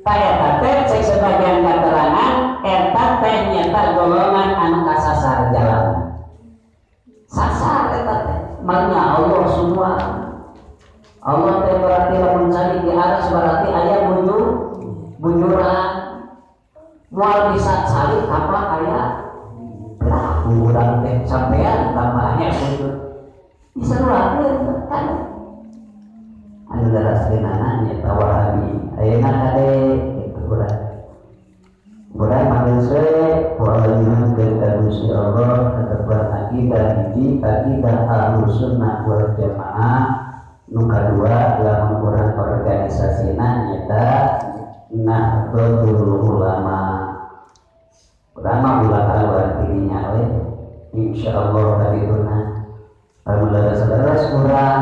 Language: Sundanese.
Tah eta teh cek sebagian keterangan eta teh nyata golongan anu kasasar jalan. Sasar eta teh. Maknya Allah semua. Allah teh berarti lamun cari di atas berarti aya bujuran. Moal bisa cari apa aya perahu urang teh sampean tambahnya bujur. Bisa nularkeun kan. Anu lereskeunana nya Wahabi. Ayeuna kade kitu urang. Urang manggil we ku Allah ka Gusti Allah tetep akidah hiji akidah Ahlus Sunnah wal Jamaah. Nu kadua lamun urang organisasina nyata Nahdlatul Ulama. Ulama ulah keluar dirinya we insyaallah kadituna. Lamun leres-leres urang